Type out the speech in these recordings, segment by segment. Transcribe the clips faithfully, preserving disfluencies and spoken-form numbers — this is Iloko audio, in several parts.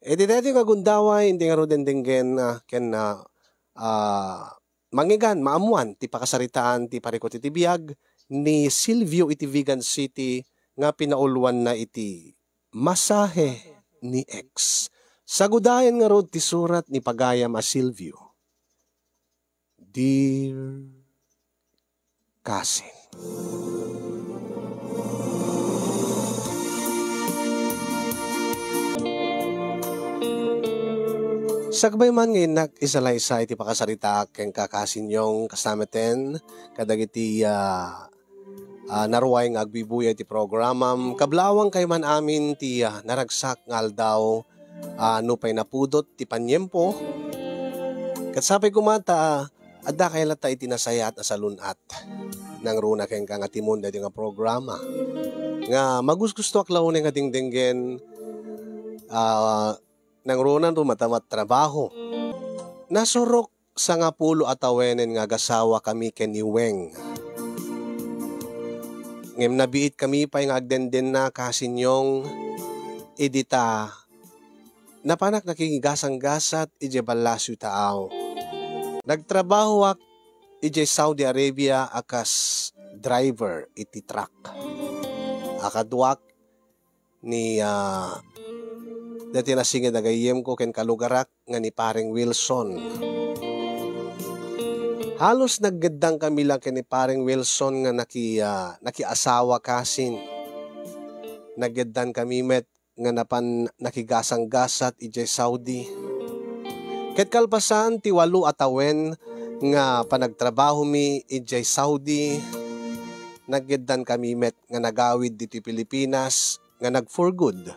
Iti daytoy nga gundaway, inti ngaruden denggen, ah, ken, ah, ah, mangngegan, maammuan ti pakasaritaan ti parikut iti biag ni Silvio iti Vigan City nga pinauluanna iti Masahe ni X. Sagudayen ngarud ti surat ni pagayam a Silvio. Dear Cousin. Sakbay man nga innak isalaysay ti pakasaritaak kenka, Cousin Yong, kastameten kadagiti, ah, ah, naruay nga agbuybuya iti programam. Kablaawankayo man amin ti, ah, naragsak nga aldaw, ah, nupay napudot ti paniempo. Ket sapay koma ta adda kay latta iti nasayaat a salun-at. Nangruna kenka nga timon daytoy nga programa. Nga magusgustoak la unay nga dingdenggen, ah, nangruna no matamat trabaho. Nasurok sangapulo a tawenen nga agasawakami ken ni Weng. Ngem nabiitkami pay nga agdendenna, Cousin Yong, idi ta napanak nakigasanggasat idiay ballasiw taaw. Nagtrabahoak idiay Saudi Arabia a kas driver iti truck. Akaduak ni, ah, daytoy nasinged a gayyemko ken kalugarak nga ni Pareng Wilson. Halos naggeddangkami la ken ni Pareng Wilson nga naki-, ah, nakiasawa, Cousin. Nageddankami met nga napan nakigasanggasat idiay Saudi. Ket kalpasan ti walo a tawen nga panagtrabahomi idiay Saudi, nageddankami met nga nagawid ditoy Pilipinas nga nag-for good.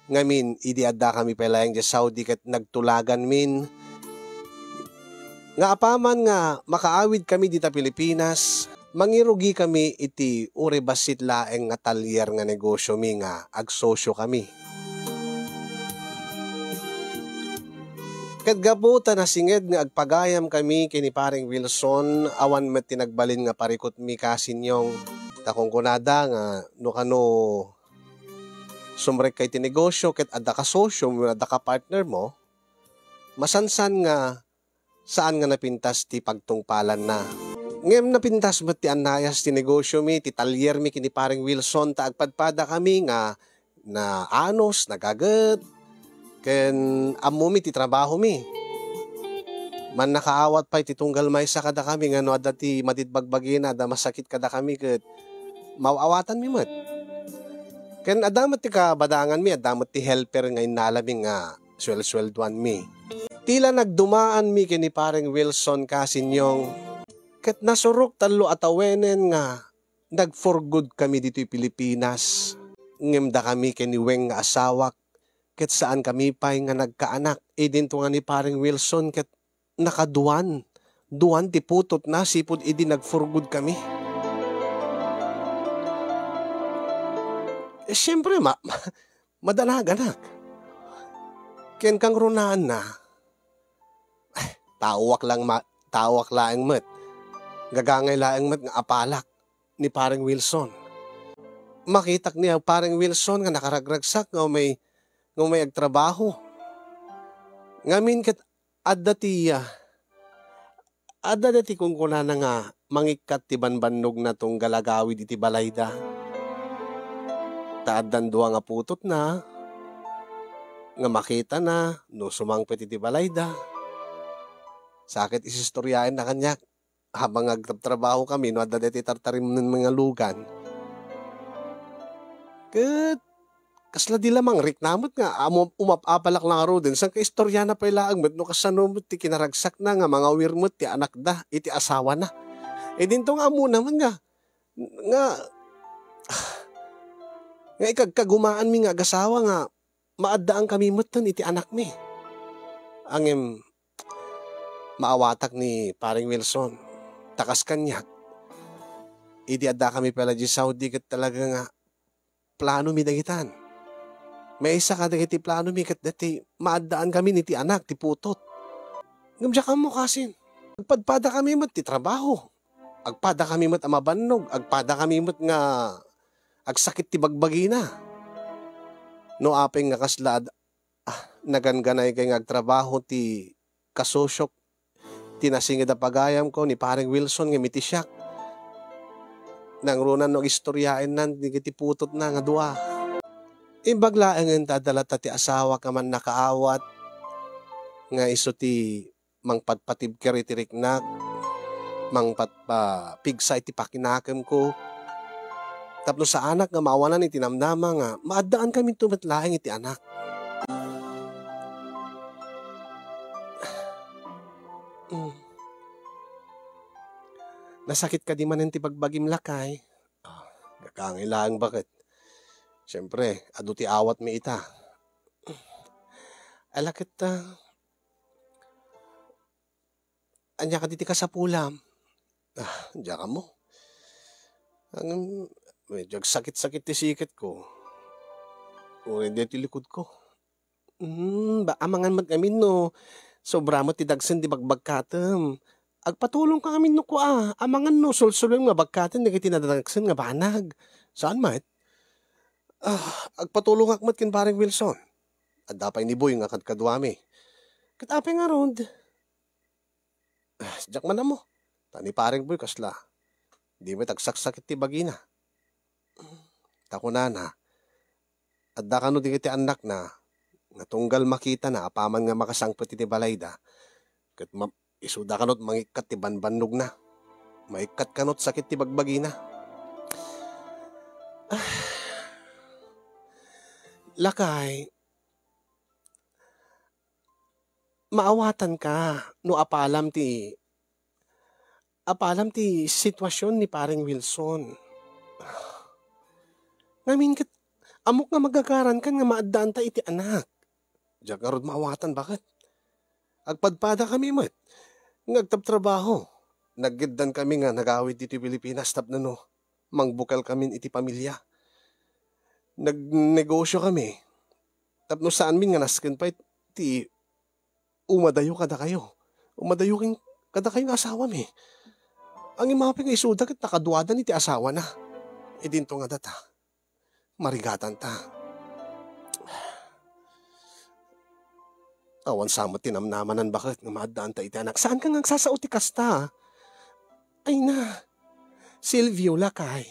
Ngamin, idi addakami pay laeng idiay Saudi ket nagtulaganmin nga apaman nga makaawidkami dita Pilipinas, mangirugikami iti uray bassit laeng nga talyer nga negosiomi nga agsosiokami. Ket gapu ta nasinged nga agpagayamkami ken ni Pareng Wilson, awan met ti nagbalin nga parikutmi, Cousin Yong. Ta kunkunada nga no kano sumrekka iti negosio ket adda kasosiomo wenno adda kapartnermo, masansan nga saan nga napintas ti pagtungpalanna. Ngem napintas met ti annayas ti negosiomi, ti talyermi ken ni Pareng Wilson, ta agpadpadakami nga naanos, nagaget, ken ammomi ti trabahomi. Mannakaawat pay ti tunggal maysa kadakami nga no adda ti madibagbagina, adda masakit kadakami ket maaw-awatanmi met. Ken adda met ti kabadanganmi, adda met ti helper nga innalami nga suelsueldoanmi. Tila nagdumaanmi ken ni Pareng Wilson, Cousin Yong, ket nasurok tallo a tawenen nga nag-for good kami ditoy Pilipinas. Ngem dakami ken ni Weng nga asawak, ket saankami pay nga nagkaanak. Idinto nga ni Pareng Wilson ket nakaduan, duan ti putotna sipud idi nag-for good kami. Eh, siyempre, ma-, madanaganak. Ken kangrunaanna, eh, taoak lang ma-, taoak laeng met. Gagangay laeng met nga apalak ni Pareng Wilson. Makitak ni Pareng Wilson nga nakaragragsak nga umay, nga umay agtrabaho. Ngamin ket adda ti, ah, adda daytoy kunkunana nga mangikkat ti banbannogna tunggal agawid iti balayda. Ta addan dua nga putotna nga makitana no sumangpet iti balayda. Sa ket isistoriaenna kaniak habang agtrabtrabahokami no adda daytoy tartarimnen nga lugan. Ket kasla di la mangrikna met nga amo, umap-apalak la ngaruden, saan ket istoriana pay laeng met no kasano met ti kinaragsakna nga mangawir met ti anakda iti asawana. Idinto nga ammona met nga, nga, nga ikagkagumaanmi nga agasawa nga maaddaankami metten iti anakmi. Ngem maawatak ni Pareng Wilson. Ta kas kaniak, idi addakami pay la idiay Saudi ket talaga nga planomi dagitan. Maysa kadagiti planomi ket daytoy maaddaankami iti anak, ti putot. Ngem diak ammo, Cousin. Agpadpadakami met ti trabaho. Agpadakami met a mabannog. Agpadakami met nga agsakit ti bagbagina. No apay nga kasla ad-, ah, Nagangganay kay nga agtrabaho ti kasusiok ti nasinged a pagayamko ni Pareng Wilson ngem iti siak, nangruna no agistoriaenna dagiti putotna nga dua. Imbag laengen ta adda latta ti asawak a mannakaawat nga isu ti mangpatpatibker iti riknak, mangpatpapigsa iti pakinakemko, tapno saanak nga maawanan iti namnama nga maaddaan kaminto met laeng iti anak. Mm. Nasakit kadi manen ti bagbagim, lakay? Ah, nakangailaang baket. Siyempre, adu ti awatmi ita. Ala ket, ah, ania kadi ti kasapulam? Ah, diak ammo. Ang, medyo agsakit-sakit ti siketko. Uray daytoy likudko. Hmm, ba, amangan met ngamin no sobra met ti dagsen ti bagbagkatem. Agpatulongka ngamin no kua, amangan no sulsuloem nga bagkaten dagiti nadagsen nga banag. Saan met? Ah, agpatulongak met ken Pareng Wilson. Adda pay ni Boy nga kadkaduami. Ket apay ngarud? Ah, diak man ammo. Ta ni Pareng Boy kasla, di met agsaksakit ti bagina. Ta kunana, adda kano dagiti annakna nga tunggal makitana apaman nga makasangpet iti balayda, ket ma-, isuda kanot mangikkat ti banbannogna. Maikkat kanot sakit ti bagbagina. Ah. Lakay, maawatanka no apalam ti, apalam ti sitwasion ni Pareng Wilson. Ngamin ket, ammok nga magagarankan nga maaddaanta iti anak. Diak ngarud maawatan, baket. Agpadpadakami met nga agtabtrabaho. Nagiddan kami nga nagawid ditoy Pilipinas tapno no, mangbukel kamin iti pamilya. Nagnegosyo kami tapno saanmin nga nasken pay ti umadayo kadakayo. Umadayo ken kadakayo nga asawami. Ang imapi nga isuda ket nakaduadan iti asawana. Idinto nga data. Marigatanta. Awan sa met ti namnamanan, baket, nga maaddaanta iti anak. Saanka nga agsasao ti kasta? Ay na. Silvio, lakay.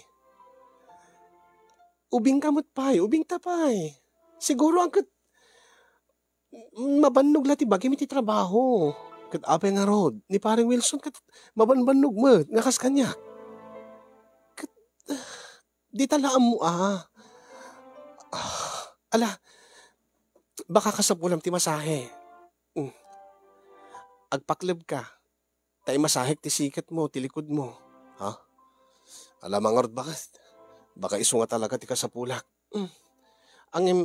Ubingka met pay, ubingta pay. Siguro ang ket mabannog la ti bagim iti trabaho. Ket apay ngarud, ni Pareng Wilson ket mabanbannog met nga kas kaniak. Ket, ah, dita la ammo, ah. Ah, ala, baka kasapulam ti masahe. Mm. Agpaklebka. Ta imasahek ti siketmo, ti likudmo. Ha? Ala, mangarud, baket. Baka isu nga talaga ti kasapulak. Mm. Ngem,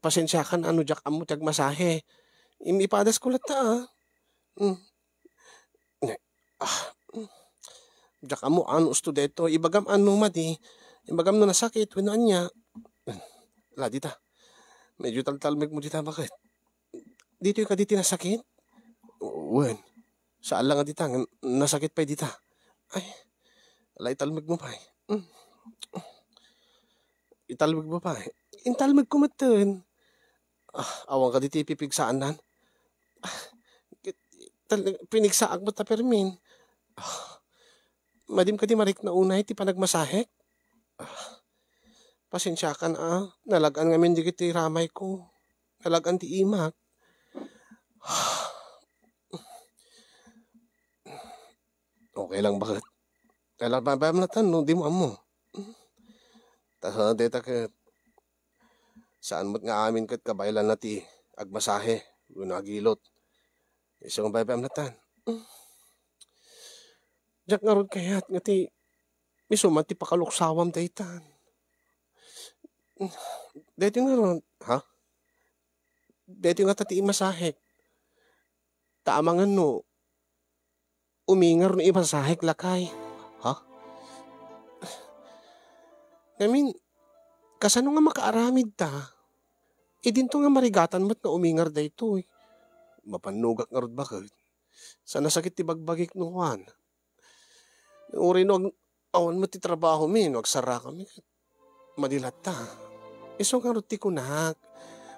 pasensiakan a no diak ammo ti agmasahe. Im-, ipadasko latta, ah. Mm. Ah. Mm. Diak ammo a no usto daytoy. Ibagam a no madi. Ibagam no nasakit, wenno ania. Ala, dita. Medyo taltalmegmo dita, baket. Ditoy kadi ti nasakit? Wen. Saan la nga dita, nga nasakit pay dita. Ay, ala, italmegmo pay. Mm. Italmegmo pay. Intalmegko metten. Ah, awan kadi ti ipipigsaannan. Ah, tal-, pinigsaak met ta permin. Ah, madim kadi marikna unay ti panagmasahek? Ah, pasensiakan a, nalag-an ngamin dagiti ramayko. Nalag-an ti imak. Okay lang, baket? Ala, babayam latta no dimo ammo. Ta dayta ket saan met nga amin ket kabaelanna ti agmasahe wenno agilot. Isu nga babayam latta. Diak ngarud kayat nga ti isu man ti pakaluksawam daytan. Daytoy ngarud, ha? Daytoy ngata ti imasahek. Ta amangan no umingar no imasahek, lakay. Ha? Ngamin, kasano nga makaaramid ta? Idinto nga marigatan met nga umingar daytoy. Mabannogak ngarud, baket. Sa nasakit ti bagbagik no Juan. Uray no ag-, awan met ti trabahomi, no agsarakami, madi latta. Isu ngarud ti kunak,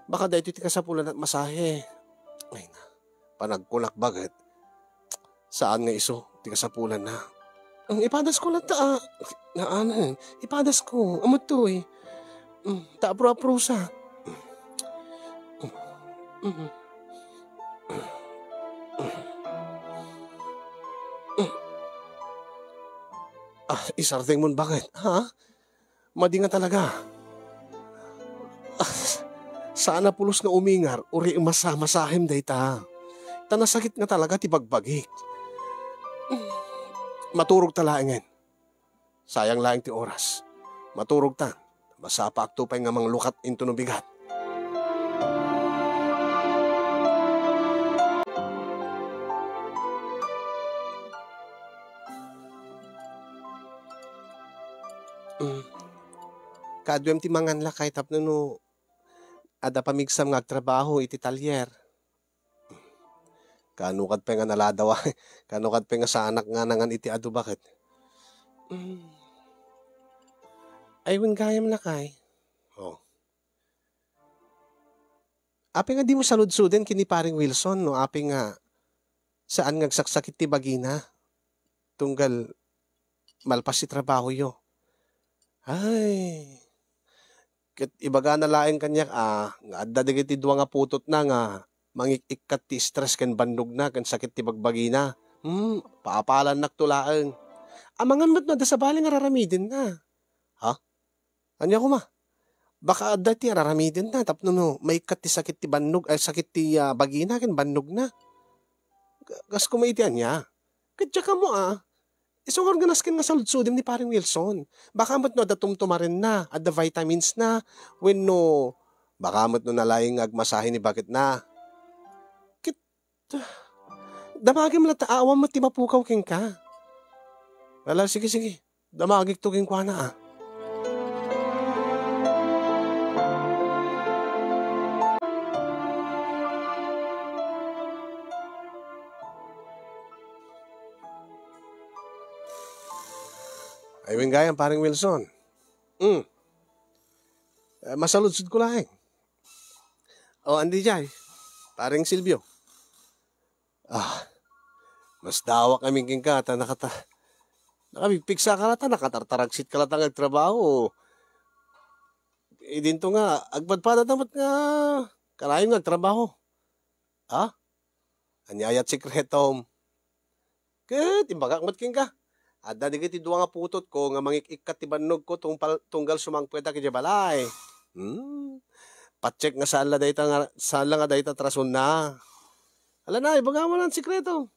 Baka daytoy ti kasapulan at masahe. Ay na, panagkunak baket. Saan nga isu ti kasapulan na. Ang ipadasko latta, ah. Naanan, ipadasko. Amuttoy. Mm, ta apro-aprosa. Mm. Ah, isarting mon baket, ha? Madi nga talaga. Ah, saan a pulos nga umingar, uri masa-, masahem dayta. Ta nasakit nga talaga ti bagbagik. Maturog ta laengen. Sayang laeng ti oras. Maturog ta. Masapaakto pay nga manglukat into no bigat. Mm. Kaaduem ti mangan lakay tapno no adda pamigsam nga agtrabaho iti talyer. Kano ket pay nga naladaw, kano ket pay nga saanak nga nangan iti adu baket. Mm. Ay, wen gayam lakay. Oh. Apay nga dimo saludsoden ken ni Paring Wilson, no? Apay nga saan nga agsaksakit ti bagina. Tunggal malpas ti trabahoyo. Ay, ket ibagana laeng kaniak a, nga adda dagiti dua nga putotna nga mangik-ikkat ti stress ken bannogna ken sakit ti bagbagina. Hmm, paapalannakto laeng. Amangan met no adda sabali nga araramidenna. Ha? Ania koma? Baka adda ti araramidenna tapno no maikkat ti sakit ti bannog, ay, sakit ti, ah, bagina ken bannogna. Ka-, kas koma iti ania? Ket diak ammo, ah. Isu nga organas ken nga saludsodem ni Paring Wilson. Baka met no adda tumtumarenna, adda vitamins na, wenno baka met no nalaing nga agmasahe ni baketna. Ket, damagem latta, awan met ti mapukaw kenka. Ala, sige, sige. Damagikto kenkuana, ah. Ay, wen gayam, Paring Wilson. Mm. Eh, masaludsodko laeng. O, andi jay, Paring Silvio. Ah, masdawak amin kenka, ta nakata-, nakapigpigsa ka latta, nakatartaragsit ka latta nga agtrabaho. Idinto nga, agpadpadata met nga, kanayon nga agtrabaho. Ha? Ania aya ti sekretom? Ket, imbagak met kenka. Adda dagiti dua nga putotko nga mangik-ikkat ti bannogko tungpal-, tunggal sumangpetak idiay balay. Hmm. Patsek nga saan la dayta nga, saan la nga dayta ti rasonna. Ala na, ibagam man ti sekreto.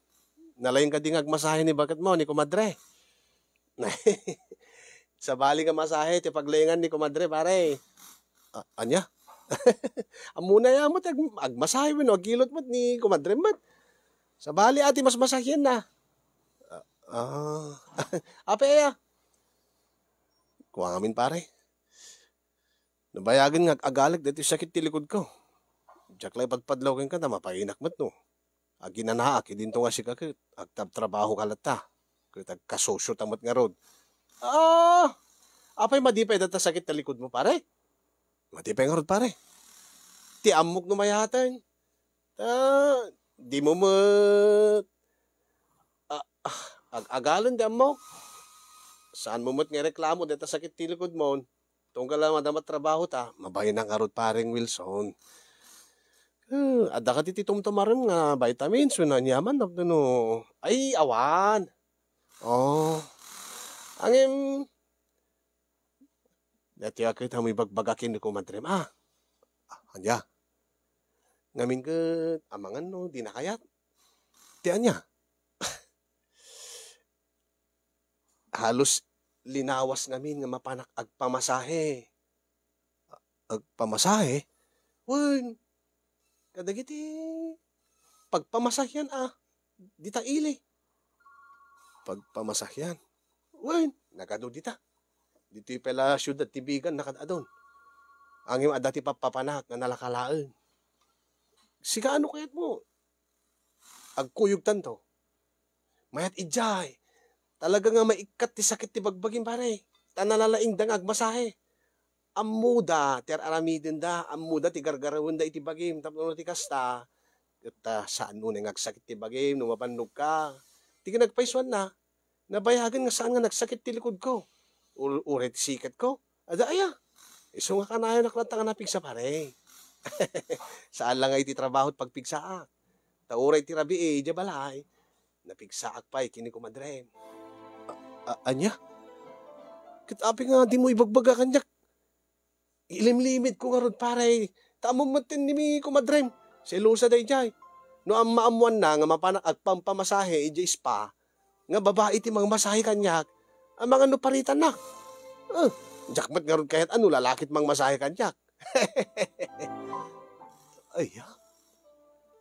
Nalaing kadi nga agmasahe ni baketmo, ni kumadre. Sabali nga masahe ti paglaingan ni kumadre, pare. A-, ania? Ammona ya met ag-, agmasahe wenno agkilot met ni kumadre met. Sabali a ti masmasahianna. Ah, ah. Apay aya? Kua ngamin, pare. Nabayagen nga ag-agalek daytoy sakit ti likudko. Diak la ipadpadlaw kenka ta mapainak met no. Aginanaak idinto nga sika ket agtabtrabaho ka latta. Ket agkasosyota met ngarud. Ah! Apay madi pay dayta sakit ta likudmo, pare? Madi pay ngarud, pare. Ti ammok no mayaten. Ta, dimo met a-, a-, ag-agalen ti ammok. Saanmo met nga ireklamo dayta sakit ti likudmon. Tunggal a madama ti trabahota, mabain ngarud, Paring Wilson. Eh, adda kadi ti tumtumarem nga vitamins wenno aniaman tapno no, ay, awan. Oh. Ngem, daytoy a ket ammo ibagbaga ken ni kumadrem, ah. Ah, ania? Ngamin ket amangan no dina kayat. Ti ania? Halos linawas ngamin nga mapanak agpamasahe. Agpamasahe? Wen, kadagiti pagpamasahian a dita ili. Pagpamasahian? Wen, nagadu dita. Ditoy pay la siudad ti bigan, nakad-adun. Ngem adda ti pappapanak nga nalaka laeng. Sika, ano kayatmo? Agkuyogtanto. Mayat idiay. Talaga nga maikkat ti sakit ti bagbagim, pare. Ta nalalaingda nga agmasahe. ammoda ti ar-aramidenda, ammoda ti gargarawenda iti bagim, tapno no ti kasta, ket, ah, saan unay nga agsakit ti bagim no mabannogka. Ti kinagpaysuanna, nabayagen nga saan nga nagsakit ti likodko. Ul-, uray ti siketko, adda aya. Isu nga kanayonak latta nga napigsa, pare. Saan la nga iti trabaho ti pagpigsaak. Ta uray ti rabii, idiay balay, napigsaak pay ken ni kumadrem. A-, a-, ania? Ket apay nga dimo ibagbaga kaniak? Ilimlimidko ngarud, pare, ta ammom metten ni kumadrem. Selosa daydiay. No ammaammoanna nga mapanak agpampamasahe idiay spa, nga babai ti mangmasahe kaniak, amangan no paritannak. Eh, diak met ngarud kayat a no lalaki ti mangmasahe kaniak. Ay, ah.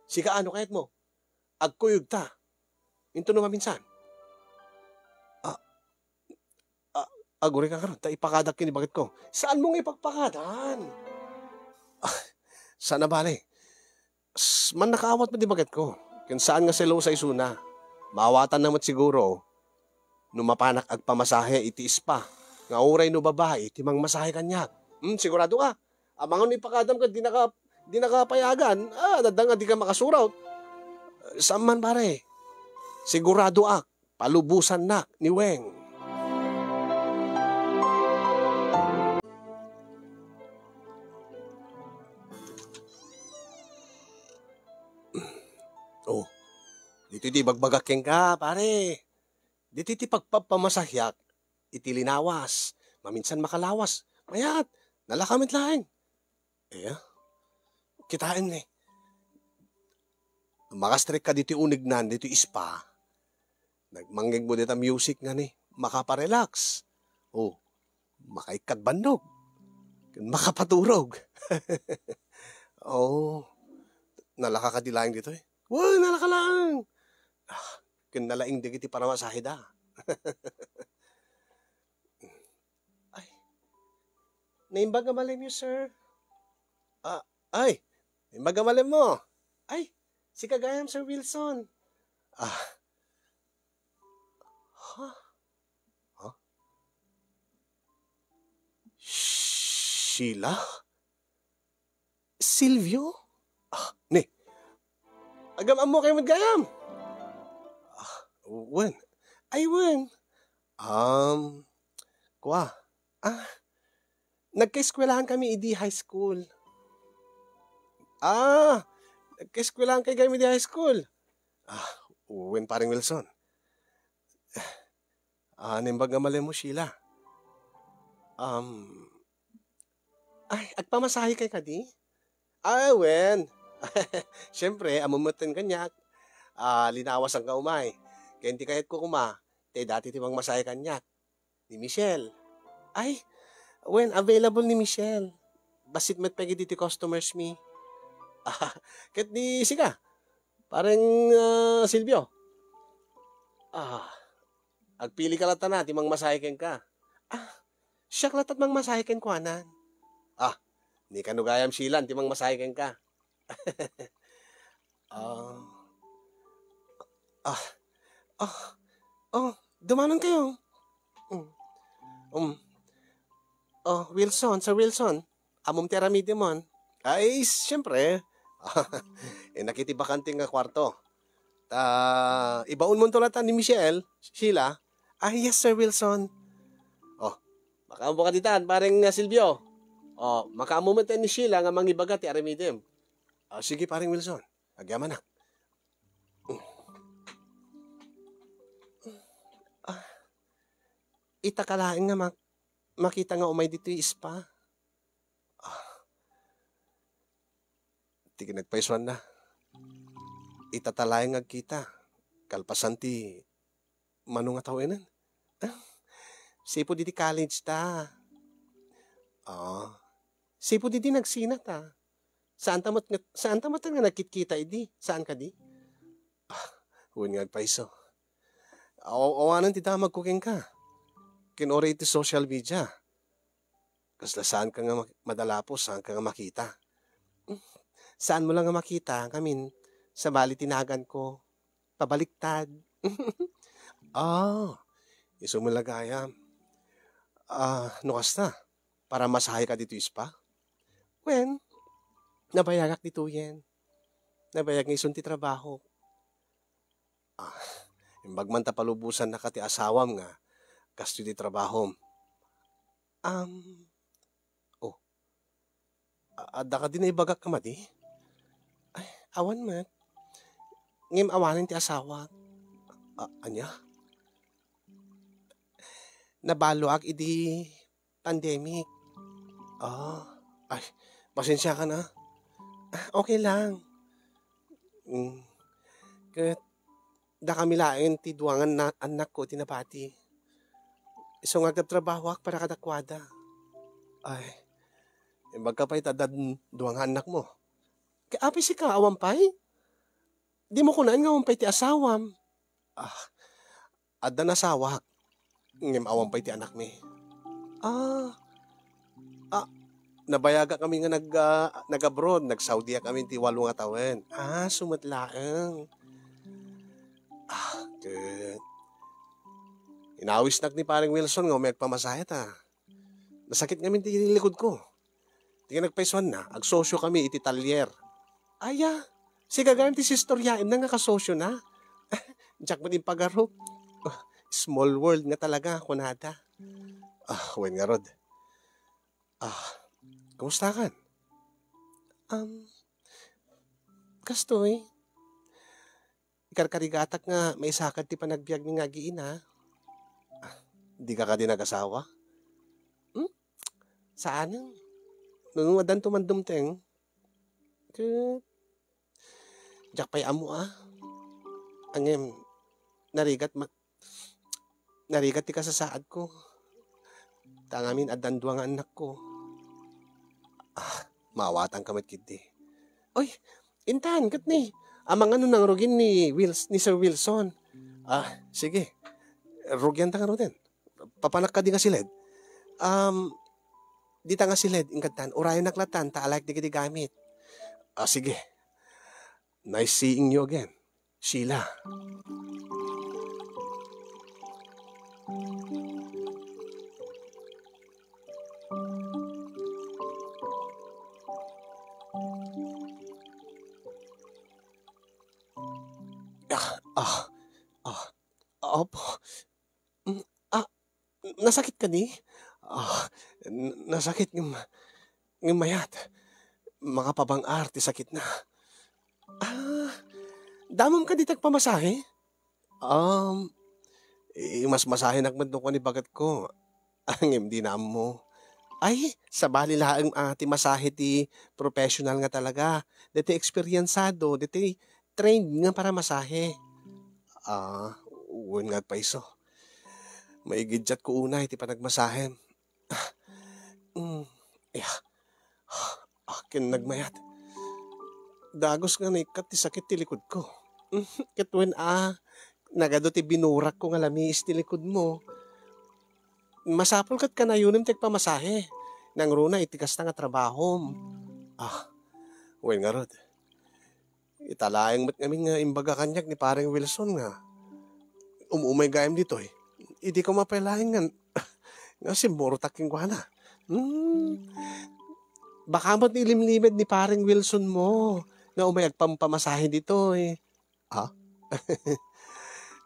Sika, ano kayatmo? Agkuyogta. Intono maminsan. Ah, ah, aguray ka ngarud, ta ipakadak ken ni bagetko. Saanmo nga ipagpakadan? Ah, saan a bale. S-, mannakaawat met ti bagetko. Ken saan nga selosa isuna. Maawatanna met siguro no mapanak agpamasahe iti spa, nga uray no babai ti mangmasahe kaniak. Hmm, sigurado ka? Amangan no ipakadam ket dinaka, dinaka payagan, ah, adda nga dika makasuraw. Saan man, pare. Siguradoak, palubosannak ni Weng. Oh, ditoy ti ibagbagak kenka, pare. Ditoy ti pagpapamasahiak iti linawas. Maminsan makalawas. Mayat, nalaka met laeng. Iya, kitaem ni. Makastrek ka ditoy unegnan, ditoy spa. Nagmangngegmo dita music nga ni, makaparelax. Oh, makaikkad bannog. Ken makapaturog. Oh, nalaka kadi laeng ditoy? Wen, nalaka laeng. Ah, ken nalaing dagiti paramasaheda. Ay, naimbag a malemyo, sir. Ah, ay, naimbag a malemmo. Ay, sika gayam, Sir Wilson. Ah, ha? Ha? Sheila? Silvio? Ah, ni. Agam-ammo kayo met gayam? Ah, wen. Ay, wen. Um, kua. Ah, nagkaeskwelahan kami idi high school. Ah, nagkaeskwelahan kayo kami idi high school. Ah, wen, Pareng Wilson. Ah, naimbag nga malemmo, Sheila. Um, ay, agpamasahe kay kadi? Ay, wen. Siyempre, ammom metten kaniak. Ah, linawasan ka umay. Ken ti kayatko koma, ti dati ti mangmasahe kaniak. Ni Michelle. Ay, wen, available ni Michelle. Bassit met pay dagiti customers mi. Ah, ket di sika, Pareng, ah, Silvio. Ah, agpili ka latta na ti mangmasahe kenka. Ah, siak latta ti mangmasahe kenkuanan. Ah, ni kano gayam, Sheila, ti mangmasahe kenka. Ah, ah, ah, oh, dumanon kayo. Mm. Um, oh, Wilson, Sir Wilson, ammom ti aramidemon? Ay, siyempre. Eh, nakiti bakante nga kwarto. Ta, ibaonmonto latta ni Michelle, Sheila. Ah, yes, Sir Wilson. Oh, makaammo ka ditan, Pareng, ah, Silvio. Oh, makaammo met ni Sheila nga mangibaga ti aramidem. Ah, sige, Pareng Wilson. Agyamanak. Ah, ita ka laeng nga mak-, makita nga umay ditoy spa. Ah, ti kinagpaysuanna, ita ta laeng nga agkita. Kalpasan ti mano nga tawen. Ah, sipud iti college ta. Ah, sipud iti nagsina ta. Saan ta met nga, saan ta met nga nagkitkita idi? Saan kadi? Ah, wen nga agpayso. Aw-, awanen ti damagko kenka. Ken uray iti social media. Kasla saanka nga mak-, madalapos, saanka nga makita. Saanmo la nga makita, ngamin, sabali ti naganko. Pabaliktad. Ah, isu met la gayam. Ah, no kasta, para masaheka ditoy spa? Wen, nabayagak ditoyen. Nabayag nga isun ti trabaho. Ah, imbag man ta palubosannaka ti asawam nga kastoy ti trabahom. Am, oh, a-, adda kadi naibagak a madi? Ay, awan met. Ngem awanen ti asawak. A-, ania? Nabaloak idi pandemic. Ah, ay, pasensiakan a. Ah, okay lang. Mm. Ket dakami laeng ti dua nga na-, annakko ti nabati. Isu nga agtrabtrabahoak para kadakuada. Ay, imbagka pay ta adda dua nga annakmo. Ket apay sika, awan pay? Dimo kunaen nga awan pay ti asawam? Ah, adda nasawak, ngem awan pay ti anakmi. Ah. Ah, nabayagakami nga nag-, ah, nag-abroad, nag-Saudiakami ti walo nga tawen. Ah, isu met laeng. Ah, ket inawisnak ni Pareng Wilson nga umay agpamasahe ta. Nasakit ngamin ti likud ko. Ti kinapaysuanna, agsosiokami iti talyer. Aya, sika gayam ti sistoriaenna nga kasosiona. Diak met impagarup. Ah, small world nga talaga, kunada. Ah, wen ngarud. Ah, kumustakan? Um, kastoy. Ikarkarigatak nga maisakad ti panagbiagmi nga agiina. Ah, dika kadi nagasawa? Hmm? Saanen. No, no, addanto man dumteng. Ket, diak pay ammo a. Ngem, narigat ma-, narigat ti kasasaadko. Ta ngamin, addan dua nga annakko. Ah, maawatanka met ketdi. Oy, intan, ket ni, amangan no nangrugin ni Wils-, ni Sir Wilson. Ah, sige. Rugianta ngaruden. Papanak kadi nga siled? Um, dita nga siled, inkantan. Urayanak latan, ta alaek dagiti gamit. Ah, sige. Nice seeing you again, Sheila. Ah, ah, ah, opo. Mm, ah, nasakit kadi? Ah, n-, nasakit ngem, ngem mayat. Makapabang-ar ti sakitna. Ah, damom kadi ti agpamasahe? Um, i-, imasmasahenak met no kua ni bagetko. Ngem dina ammo. Ay, sabali laeng a ti masahe ti professional nga talaga. Ditoy eksperyensado, ditoy trained nga paramasahe. Ah, wen nga agpayso. Maigiddiatko unay ti panagmasahem. Ah, mm, iya. Ah, ken nagmayat. Dagus nga naikkat ti sakit ti likudko. Ket wen a, nagadu ti binurakko nga lamiis ti likudmo. Masapul ket kanayonem ti agpamasahe. Nangruna iti kasta nga trabahom. Ah, wen ngarud. Ita laeng met ngamin nga imbaga kaniak ni Pareng Wilson nga um-umay gayam ditoy. Idi koma pay laeng nga, nga simmurotak kenkuana. Hmm. Baka met ilimlimed ni Pareng Wilson mo nga umay agpampamasahe ditoy. Ah?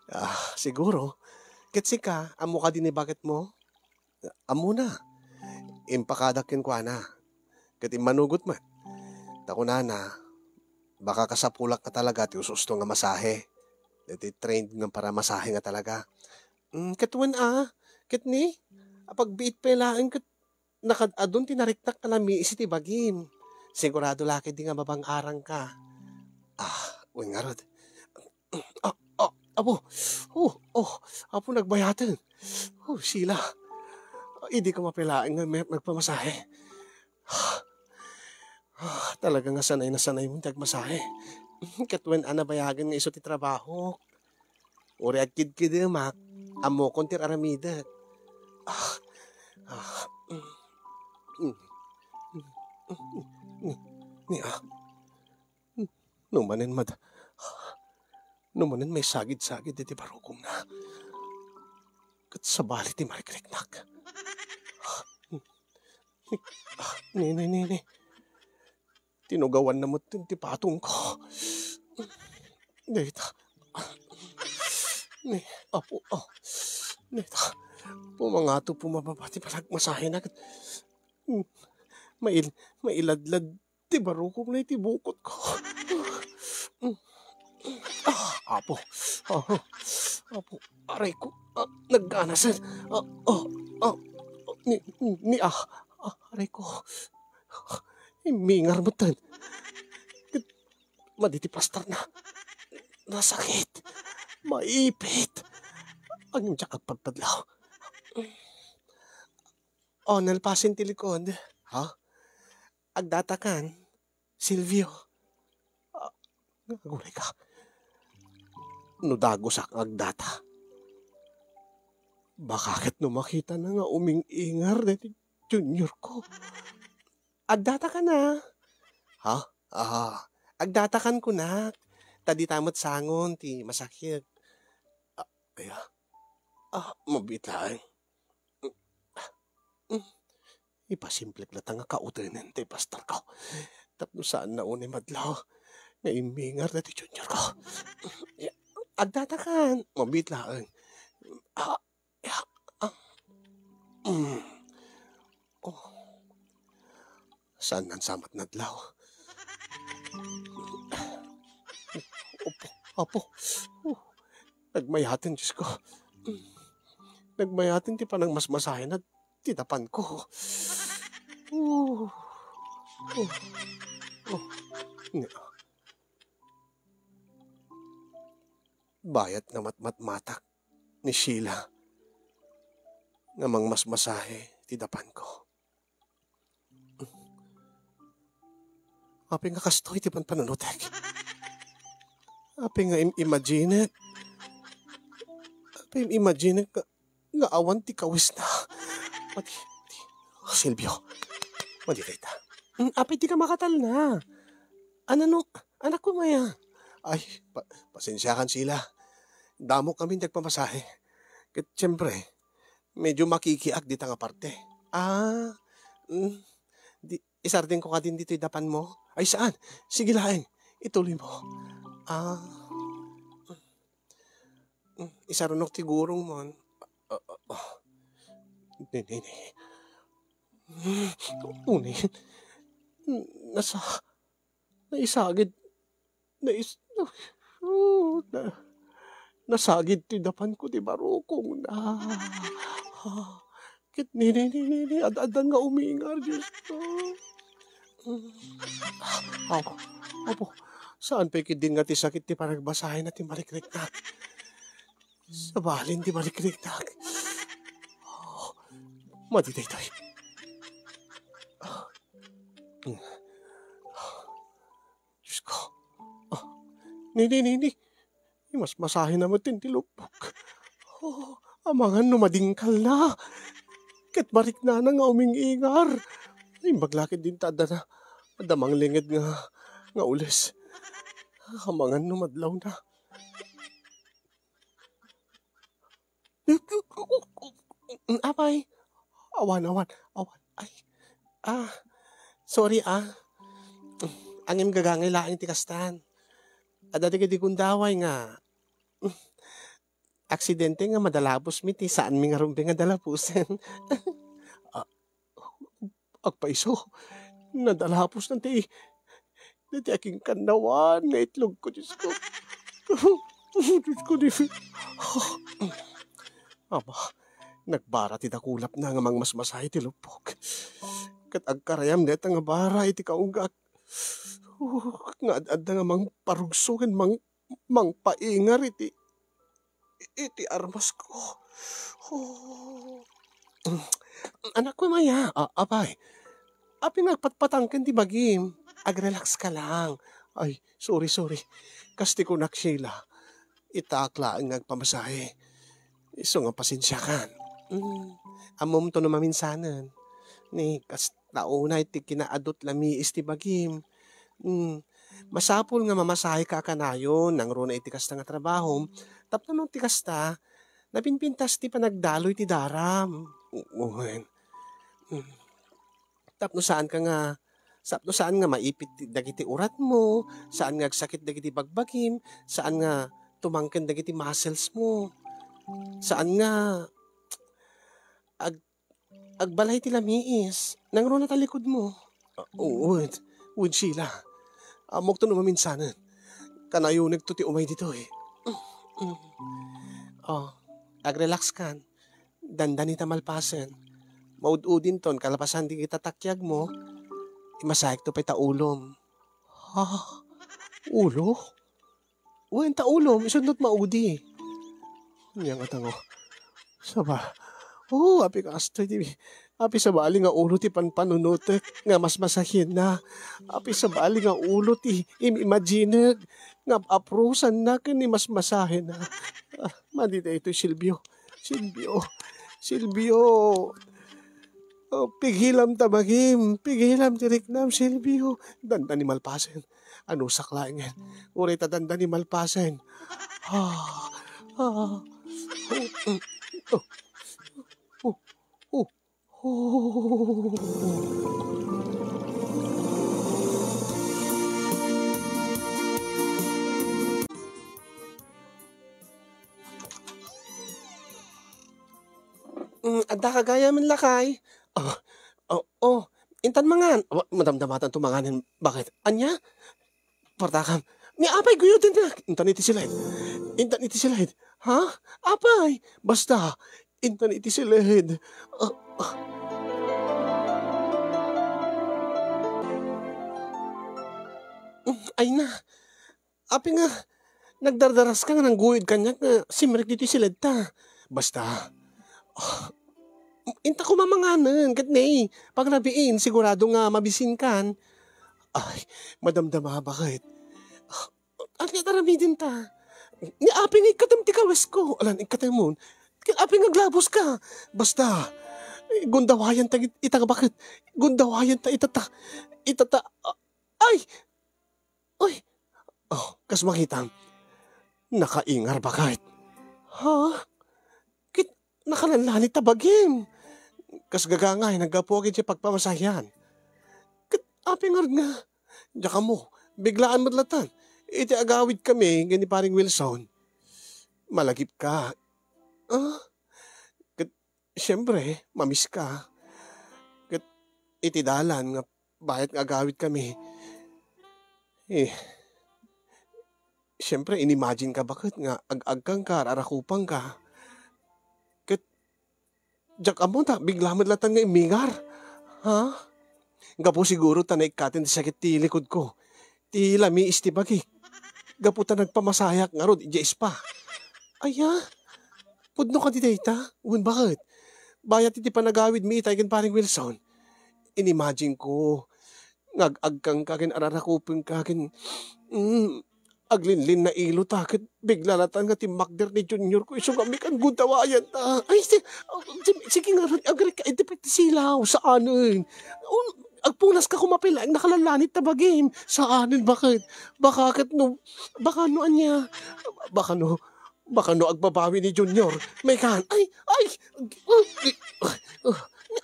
Ah, siguro. Ket sika, ammo kadi ni bagetmo? Ammona, impakadak kenkuana. Ket immanugot met. Ta kunana, baka kasapulak nga talaga ti us-usto nga masahe. Daytoy trained nga paramasahe nga talaga. Mm, ket wen a, ket ni, apagbiit pay laeng ket nakad-adun ti nariknak a lamiis iti bagim. Sigurado la ketdi nga mabang-arangka. Ah, wen ngarud. Ah, ah, apo. Oh, oh, apo, nagbayaten. Oh, Sheila. Idi koma pay laeng nga me-, magpamasahe. Ah, talaga nga sanay na sanay mo ti agmasahe. Ket wen a, nabayagen nga isu ti trabaho. Uray agkidkidemak, ammokon ti ar-aramidek. Ah, ah, mm, mm, mm, mm, mm, ah. No manen mad-, no manen maisagid-sagid iti barukongna. Ket sabali ti marikriknak. Ni, ni, ni, ni. Tinugawan na met ti patongko. Dita. Ni, apo, oh. Dita. Pumangato, pumababa ti panagmasahena ket, mm, mail-, mailadlad ti barukong na iti bukotko. Ah, apo. Ah, apo. Aray ko. Ah, nagganasen. Ah, ah, ah. Ni, ni, ah, ah, aray ko. Immingar metten. Madi ti plastar na. Nasakit. Maipit. Ngem diak agpadpadlaw. Oh, nalpasen ti likod. Ha? Agdatakan, Silvio. Ah, aguray ka. No dagusak nga agdata, baka ket no makitana nga uming-ingar daytoy juniorko. Agdatakan a. Ha? Ah, agdatakan kunak. Ta dita met sangon ti masakit. Ah, aya. Ah, mabiit laeng. Mm. Ipasimplek latta nga kautenen ti pastorko. Tapno saan na unay madlaw nga immingar daytoy juniorko. Agdatakan, mabiit laeng. Ah, ah, ah. Mm. Oh. Saan nan samat nadlaw? Apo, apo. Oh. Nagmayaten, Diyos ko. Nagmayaten ti panagmasmasahena ti dapanko. Oh. Oh. Oh. Nga. Bayat nga matmatmatak ni Sheila nga mangmasmasahe ti dapanko. Apay nga kastoy ti panpanunotek? Apay nga im-imaginek? Apay im-imaginek nga, nga awan ti kawisna? Madi, madi. Oh, Silvio, madi dayta. Mm, apay ti ka makatalna? Ano no, anak ko maya? Ay, pa-, pasensiakan sila. Damo kami nagpamasahe. Ket siyempre, medyo makikiak dita nga parte. Ah, mm, di, isardengko kadin ditoy dapanmo? Ay, saan? Sige laeng, ituloy mo. Ah, mm, isarunok ti gurong mon. Ah, ah, ah. Ni, ni, ni. Unin, nasa, naisagid, nais-, oh, na-, nasagid ti dapanko ti barukongna. Ah, ket ni, ni, ni, ni, ni, ad-addan nga umingar, Diyos ko. Apo, apo, saan pay ketdin nga ti sakit ti panagmasahena ti marikriknak? Sabalin ti marikriknak. Oh, madi daytoy. Diyos ko. Ah, ni, ni, ni, ni. Imasmasahena met ti lupok. Oh, amangan no madingkalna. Ket mariknana nga uming-ingar. Imbag la ketdin ta adda na, adda manglinged nga, nga ules. Amangan no madlawna. Apay, awan, awan, awan. Ay, ah, sorry, ah. Ngem gagangay laeng ti kastan. Adda dagiti gundaway nga aksidente nga madalapusmi ti saanmi ngarud nga dalapusen. Ah, agpayso, nadalapusna ti, ti akinkannawan nga itlogko, Diyos ko. Diyos ko, di. Ama, nagbara ti dakulapna nga mangmasmasahe ti lupok. Ket agkarayam dayta nga bara iti kaunggak. Nga ad-adda nga mangparugso ken mang-, mangpaingar iti, iti armasko. Oh. Anakko, Maya, a-, apay, apay nga agpatpatangken ti bagim? Agrelax ka lang. Ay, sorry, sorry. Kas ti kunak, Sheila, itaak laeng nga agpamasahe. Isu nga pasensiakan. Mm, ammom to no maminsanen. Ni, kas ta unay ti kinaadut lamiis ti bagim. Mm, masapul nga mamasaheka a kanayon nangruna iti kasta nga trabahom, tapno no ti kasta, napinpintas ti panagdaloy ti daram. Wen. Mm. Tapno saan ka nga, tapno saan nga maipit ti, dagiti uratmo, saan nga agsakit dagiti bagbagim, saan nga tumangken dagiti musclesmo, saan nga ag-, agbalay ti lamiis, nangruna ta likudmo. Ah, wen, wen, Sheila. Ammok ta no maminsanen. Kanayonekto ti umay ditoy. Oh, agrelax kan. Dandani ta malpasen. Maud-udinton kalpasan ti kitatakkiagmo, imasayekto pay ta ulom. Ha? Ulo? Wen, ta ulom, isunot maudi. Ania nga tango? Saba. Oh, api kastoy ti, api sabali nga ulo ti panpanunotek nga masmasahenna. Api sabali nga ulo ti im-imaginek nga ap-aprosanna ken ni masmasahenna. Ah, madi daytoy, Silvio. Silvio. Silvio. Oh, pigilam ta bagim. Pigilam ti riknam, Silvio. Dandani malpasen. Anusak laengen. Uray ta dandani malpasen. Ah, ah. Oh, oh, oh, oh. Mm, adda ka gayam, lakay? Ah, oh, oh. Intan mangan. Wa-, madamdamatan to manganen. Bakit? Ania? Partakam. Ni apay guyodennak. Intan iti siled. Intan iti siled. Ha? Apay? Basta. Intan iti siled. Ah, ah. Mm, ay na. Apay nga, nagdardaraska nga nangguyod kaniak nga simrek ditoy siledta. Basta, ah, inta koma manganen, ket ne, pagrabiin, sigurado nga mabisinkan. Ay, madamdama, bakit? Ah, ania ti aramidenta? Ni apay nga ikkatem ti kawesko, alan ikkatemon. Ket apay nga aglabuska? Basta, eh, gundawayanta ita nga bakit? Gundawayanta ita ta, ita ta, ah, ay! Uy! Oh, kas makitam, nakaingar, bakit? Ha? Ket nakalanlanit ta bagim. Kas gagangay, naggapu ket ti pagpamasahian. Ket apay ngarud nga? Diak ammo, biglaan met latan. Iti agawidkami ken ni Paring Wilson, malagipka. Ah? Ket, siempre, mamiska. Ket iti dalan nga bayat nga agawidkami, eh, siempre, inimagineka, bakit, nga ag-agkangka, ar-arakupanka. Ket diak ammo ta bigla met latan nga immingar. Ha? Gapu siguro ta naikkaten ti sakit ti likudko, ti lamiis ti bagik. Gapu ta nagpamasayak ngarud idiay spa. Aya? Pudno kadi dayta? Wen, bakit? Bayat iti panagawidmi itay ken Paring Wilson, inimagineko nga ag-agkangka ken ar-arakupenka ken, mm, aglinlinnailota ket bigla latan nga timmakder ni Junior ko isu nga mikan gundawayanta. Ay, si-, si-, sige ngarud, agrikka iti pagtisilaw, saanen. Un-, agpunaska koma pay laeng nakalanlanit ta bagim. Saanen, bakit? Baka ket no, baka no ania, baka no, baka no agbabawi ni Junior. Mekan, ay, ay, ag-,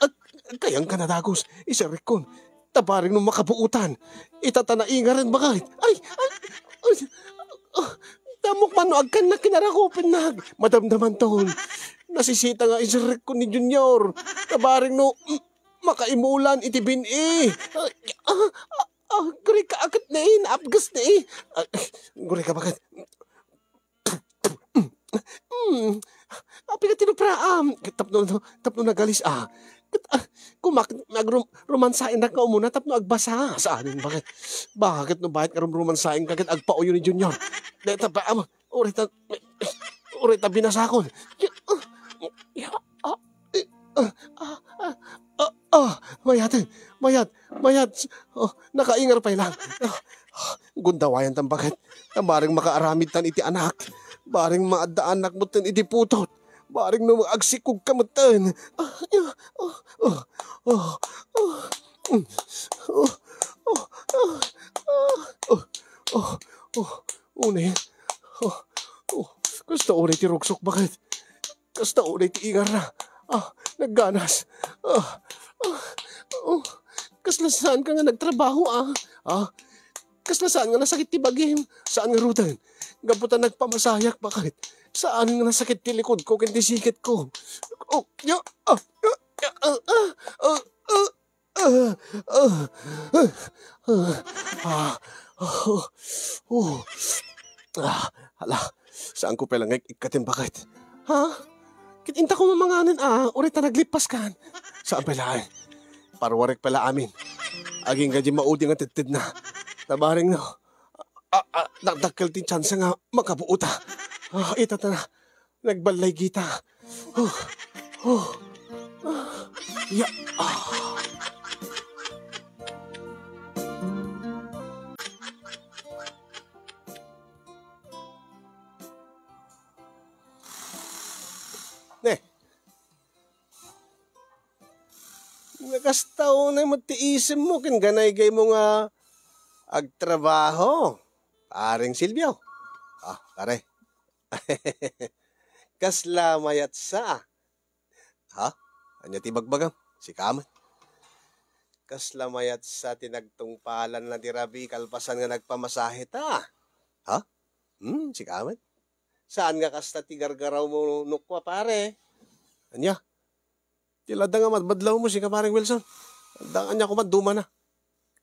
ag-, kayangka na dagus, iserrekkon. Ta bareng no makabuotan, ita ta naingaren, bakit? Ay, ay, ay, ah, damok man no agkannak ken ar-arakupennak. Madamdamanton. Nasisita nga iserrekkon ni Junior. Ta bareng no, mm, makaimulan iti bin-i. Ay, ah, ah, ah, gurika, akat ni, naapgas ni. Ah, gurika, bakit? Hmm. Apay nga tinupraam? Tapno, tapno nagalis, ah. Ket, ah, kumak-, nagrum-, romansaennak nga umuna tapno agbasa. Saanen, bakit? Bakit no bayat nga rumromansaenka ket agpauyo ni Junior? Deta pa, am, uray ta, uray ta binasakon. Ah, ah, ah, ah, ah, mayat, mayat, mayat. Oh, nakaingar pay lang. Ah, ah, gundawayanta, bakit? Ta bareng makaaramidtan iti anak. Bareng maaddaanak metten iti putot. Bareng no agsikogka metten. Ah, ah, ah, ah, ah, mm, ah, ah, ah, ah, ah, ah, unay. Ah, ah, kasta unay ti rugsok, bakit? Kasta unay ti ingarna. Ah, nagganas. Ah, ah, oh, Kasla saan ka nga nagtrabaho, ah? Ah? Kasla saan nga nasakit ti bagim? Saan nga ruten? Gapu ta nagpamasahiak, bakit? Saan nga nasakit ti likod ko ken ti sikit ko? Oh, ya, ah, ah, ah, ah, ah, ah, ah, ah, ah, ah, ah, oh, oh, ah, hala, saan ko pay la nga ik-, ikkatin, bakit? Ha? Ket inta ko mamanganen, ah, uray ta naglippas kan. Saan pay laeng? Parwarek pay la amin. Agingga di maudi nga tedtedna. Nabareng no. Ah, ah, dakdakkel ti tsansa nga makabuota. Ah, ita ta na. Nagballay gita. Oh, oh. Ah, ya. Ah. Ne. Nga kasta unay met ti isemmo ken ganaygaymo nga agtrabaho, Pareng Silvio. Ah, pare. Kasla mayatsa, ah. Ha? Ania ti bagbagam? Sika met. Kasla mayatsa ti nagtungpalanna ti rabii kalpasan nga nagpamasahe ta. Ha? Hmm, sika met. Saan nga kasta ti gargarawmo no kua, pare? Ania? Ti ladda nga madmadlawmo, sika, Pareng Wilson. Ania koma dumana?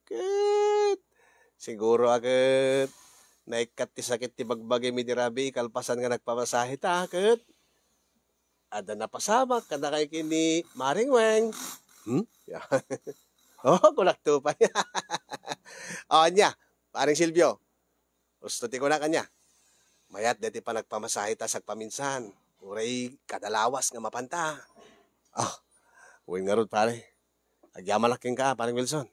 Ket, siguro a ket, naikkat ti sakit ti bagbagim idi rabii kalpasan nga nagpamasahe ta, ket adda napasamak kadakay ken ni Mareng Weng. Hmm? Oh, kulak tupay. O, ania, Pareng Silvio, husto ti kunak, ania? Mayat daytoy panagpamasahe ta sagpaminsan, uray kada lawas nga mapanta. Ah, wen ngarud, pare. Agyamanak kenka, Pareng Wilson.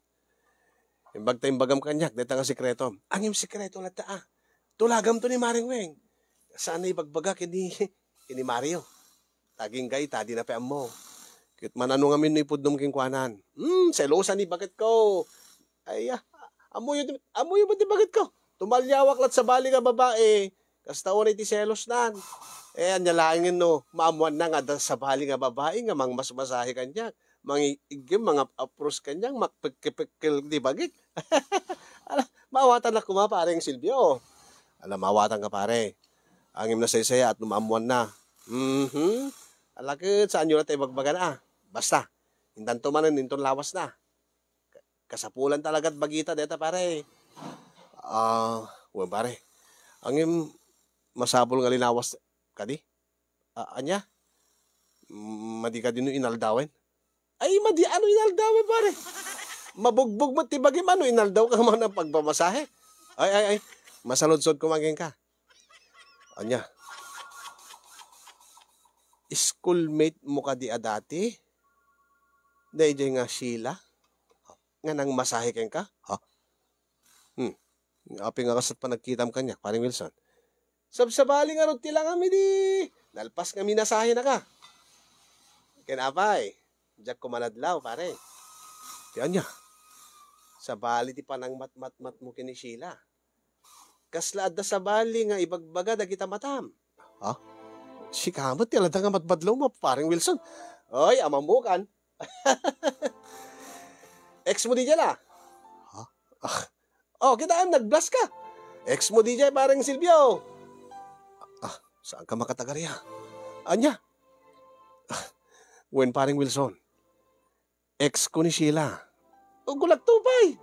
Imbag ta imbagam kaniak dayta nga sekretom. Ngem sekreto latta, ah. Tulagamto ni Mareng Weng. Saan a ibagbaga ken ni, ken ni Mario. Agingga ita, dina pay ammo. Ket man-ano ngamin no ipudnom kenkuanan? Hmm, selosa ni bagetko. Ay, ah, ammoyo, ammoyo met ti bagetko. Tumaliawak latta sabali nga babai. Kasta unay ti selosnan. Eh, ania laengen no maammoanna nga adda sabali nga babai nga mangmasmasahe kaniak, mangi-, iggem, mangap-apros kaniak, makpekkel-pekkel ti bagik. Ala, maawatannak koma, Pareng Silvio. Ala, maawatanka, pare. Ngem nasaysayaat no maammoanna. Mhm. Ala, ket saanyo latta ibagbagana, ah. Basta, intanto manen inton lawasna. Kasapulan talagat bagita dayta, pare. Ah, wen, pare. Ngem, masapul nga linawas kadi? A-, ania? Mm, madi kadi no inaldawen? Ay, madi a no inaldawen, pare. Mabugbog met ti bagim a no inaldaw ka man a pagpamasahe. Ay, ay, ay. Masaludsod koma kenka. Ania? Schoolmate mo kadi a dati? Daydiay nga Sheila? Nga nangmasahe kenka? Ha? Hmm. Apay nga kasat panagkitam kaniak, Pareng Wilson? Sabsabali ngarud ti langam idi nalpas nga minasahenaka. Ken apay, diak koma nadlaw, pare. Ti ania? Sabali ti panangmatmatmatmo ken ni Sheila. Kasla adda sabali nga ibagbaga dagita matam. Ha? Sika met ti alada nga madmadlawmo, Pareng Wilson. Oy, amammukan. Ex mo di dyan, ah. Ha? Ah. Oh, kitaem, nag-blush ka. Ex mo di dyan, Pareng Silvio. Ah, saan ka makatagari, ah? Ania? Ah, wen, Pareng Wilson. Ex ko ni Sheila. Ugulak to pay.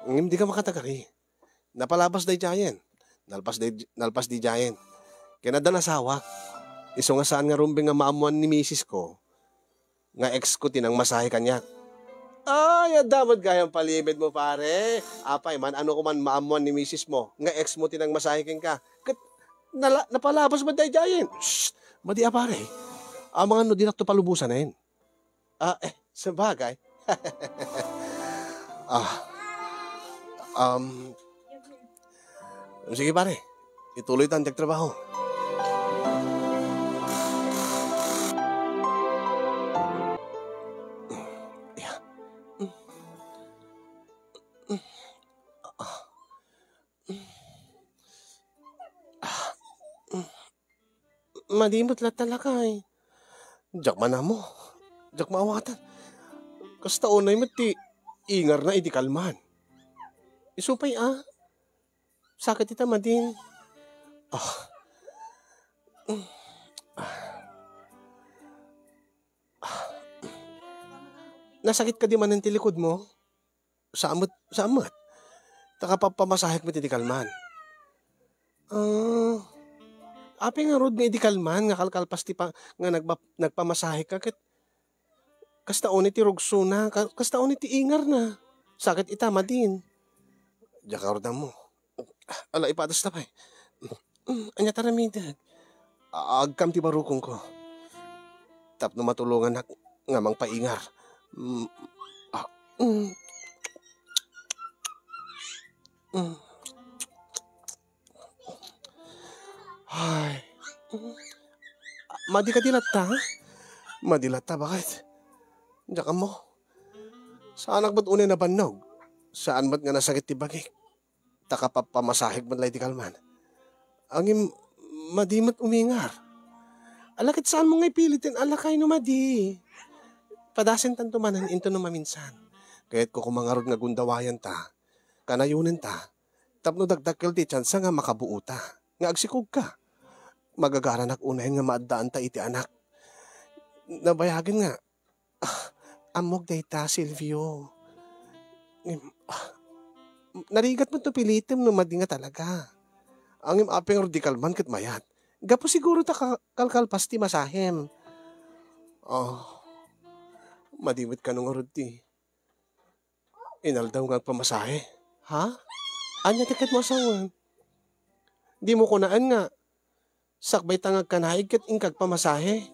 Ngem di ka makatagari. Napalabas daydiayen. Nalpas day, nalpas daydiayen. Ken adda nasawak. Isu nga saan nga rumbeng nga maammoan ni misis ko nga ex ko ti nangmasahe kaniak. Ay, adda met gayam palimedmo, pare. Apay man, ano ko man maammoan ni misis mo nga ex mo ti nangmasahe kenka? Ket nala-, napalabas met daydiayen. Shh! Madi a, pare. Amangan no dinakto palubosanen. Ah, eh, sabagay. Ah, um, sige, pare. Ituloy ta ang trabaho. Yeah. Madi met latta, lakay. Diak man ammo. Diak maawatan. Kasta unay met ti ingarna idi kalman. Isu pay a, sakit ita madin. Ah. Nasakit kadi manen ti likod mo? Saan met, saan met. Ta kapappamasahek met idi kalman. Ah, apay ngarud nga idi kalman nga kalkalpas ti pa-, nga nagpa-, nagpamasaheka ket kasta unay ti rugsona, ka-, kasta unay ti ingarna. Sakit ita madin. Diak ngarud ammo. Ala, ipadas ta pay. Mm, ania ti aramidek? Agkam ti barukongko. Tapno matulongannak nga mangpaingar. Mm, ah, mm. Mm. Ay. Madi kadi latta, ha? Madi latta, baket? Diak ammo. Saanak met unay nabannog. Saan met nga nasakit ti bagik. Ta kapappamasahek met la idi kalman. Ngem, madi met umingar. Ala ket saanmo nga ipiliten a lakay no madi. Padasentanto manen inton no maminsan. Kayatko koma ngarud nga gundawayanta, kanayonenta, tapno dakdakkel ti tiansa nga makabuota, nga agsikogka. Magagaranak unayen nga maaddaanta iti anak. Nabayagen nga, ah, ammok dayta, Silvio. Ngem, ah, narigat met no pilitem no madi nga talaga. Ngem apay ngarud idi kalman ket mayat. Gapu siguro ta ka-, kalkalpas ti masahem. Oh, madi met kano ngarud ti inaldaw nga agpamasahe. Ha? Ania ti kayatmo a sawen? Dimo kunaen nga sakbay ta nga agkanaig ket inka agpamasahe.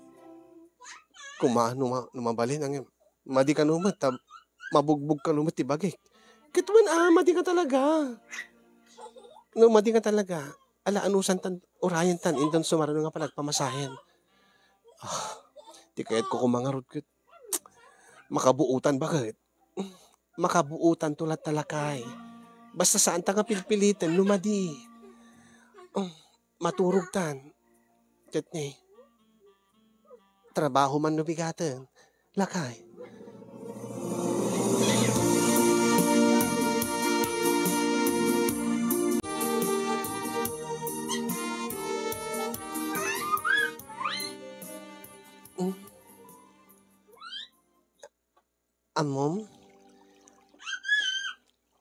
Koma no ma-, no mabalin, ngem madi kano met, ta mabugbog kano met ti bagik. Ket wen a, madi nga talaga. No madi nga talaga, ala, anusantan, urayentan inton sumaruno nga panagpamasahen. Ah, ti kayatko koma ngarud ket makabuotan, baket? Makabuotanto latta, lakay. Basta saanta nga pilpiliten no madi. Mm, maturogtan. Ket ni, trabaho man no bigaten, lakay. Mm. Ammom?